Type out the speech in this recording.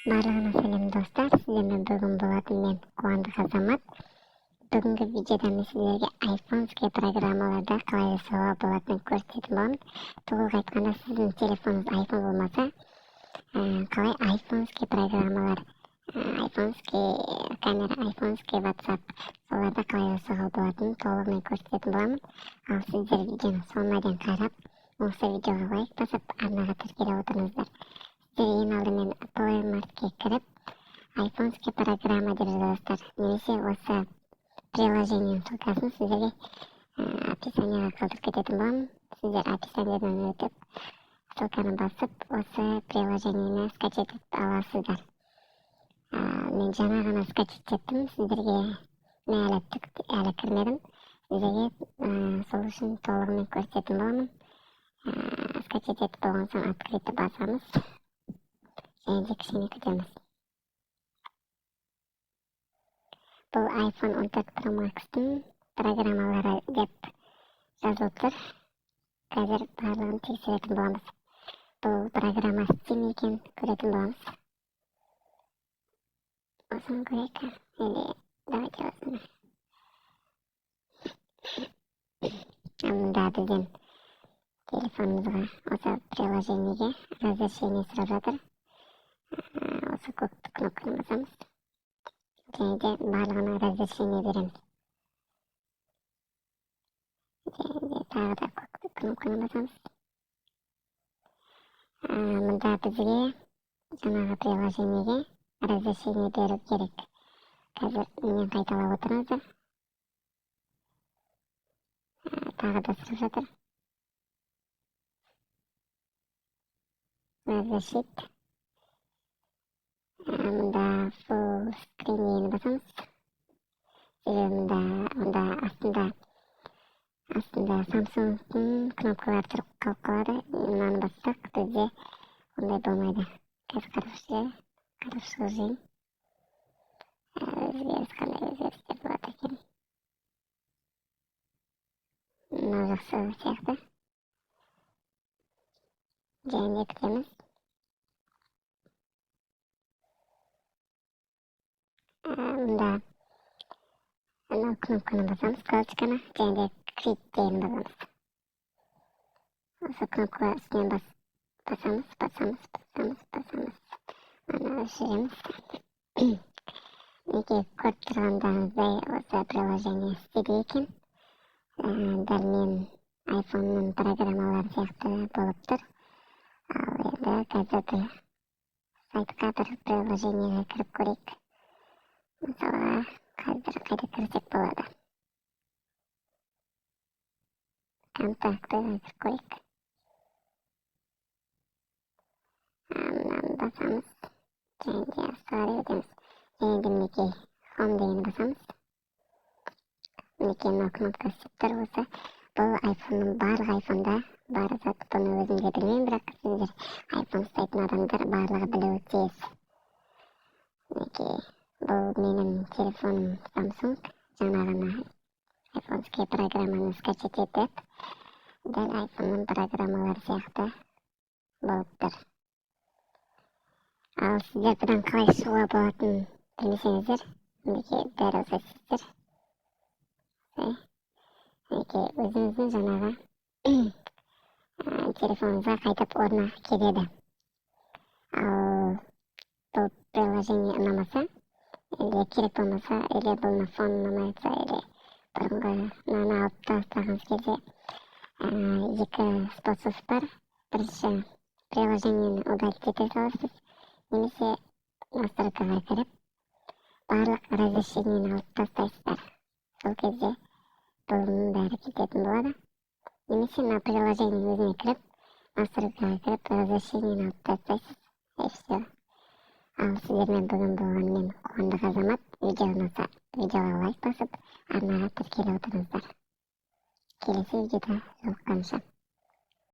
Барлығына сәлем, достар! Сіздермен бүгін болатын мен, Қуандық Азамат. Бүгінгі видеода мен сіздерге айфонский программаларды қалай жасауға болатынын көрсететін боламын. Толық айтқанда, сіздің телефоныңыз айфон болмаса, қалай айфонский программалар, айфонский камера, айфонский WhatsApp, соларды қалай жасауға болатынын толығымен көрсететін боламын. Ал сіздер видеоны соңына дейін қарап, осы видеоға лайк басып, арнаға тіркеле отырыңыздар. Сіздер ең алдымен Play Marketке кіріп, айфонский программа деп жазасыздар немесе осы приложениенің ссылкасын сіздерге описанияға қалдырып кететін боламын. Сіздер описаниядан өтіп, ссылканы басып, осы приложениені скачать етіп аласыздар. Мен жаңа ғана скачать еттім, сіздерге мен әлі түк әлі кірмедім, сіздерге сол үшін толығымен көрсететін боламын. Скачать етіп болған соң, открыть басамыз және де кішкене күтеміз. Бұл iPhone 14 Pro Max'тың программалары деп жазылып тұр. Қазір барлығын тексеретін боламыз. Бұл программа істей ме екен, көретін боламыз. Осыны көрейік или давайте осыны. Мында бізден телефонымызға, осы приложениеге разрешение сұрап жатыр. Осы көк кнопканы басамыз және де барлығына разрешение береміз және де тағы да көк кнопканы басамыз. Мында бізге жаңағы приложениеге разрешение беру керек. Қазір менен қайталап отырыңыздар. Тағы да сұрап жатыр. Разрешить. Мында full screen дегенді басамыз, себебі мында онда астында Samsungтың кнопкалары тұрып қалып қалады. Мынаны бассақ, бізде ондай болмайды. Қазір қарап шығып жейін, өзгеріс, қандай өзгерістер болады екен. Мынау жақсы сияқты және де күтеміз. Мында мынау кнопканы басамыз, галочканы, және де quit дегенді басамыз. Осы кнопка үстінен басамыз, басамыз, басамыз, басамыз, ана өшіреміз. Мінекей, көріп тұрғандарыңыздай, осы приложение істейді екен. Дәл мен айфонның программалары сияқты болып тұр. Ал енді қазір бір сайтқа, бір приложениеге кіріп көрейік. Мысалға, қазір қайда кірсек болады? Контактыға кіріп көрейік. Мынаны басамыз және де астыға қарай өтеміз және де мінекей, home дегенді басамыз. Мінекей, мынау кнопка істеп тұр. Осы бұл айфонның, барлық айфонда бар зат. Бұны өзім де білмеймін, бірақ сіздер, айфон ұстайтын адамдар, барлығы білуі тиіс. Мінекей, бұл менің телефоным Samsung. Жаңа ғана айфонский программаны скачать етіп, дәл айфонның программалары сияқты болып тұр. Ал сіздер бұдан қалай шығуға болатынын білмесеңіздер, мінекей, дәл осылай істейсіздер. Мінекей, өзіңіздің жаңағы телефоныңызға қайтып орнына келеді. Ал бұл приложение ұнамаса или керек болмаса, или бұл мына фон ұнамай жатса, или бұрынғы мынаны алып тастағыңыз келсе, екі способ бар. Бірінші, приложениені удалить ете саласыз немесе настройкаға кіріп, барлық разрешениені алып тастайсыздар. Сол кезде бұның бәрі кететін болады. Немесе мына приложениенің өзіне кіріп, настройкаға кіріп, разрешениені алып тастайсыз, и все. Ал сіздермен бүгін болған мен, Қуандық Азамат. Видео ұнаса, видеоға лайк басып, арнаға тіркеліп отырыңыздар. Келесі видеода жолыққанша!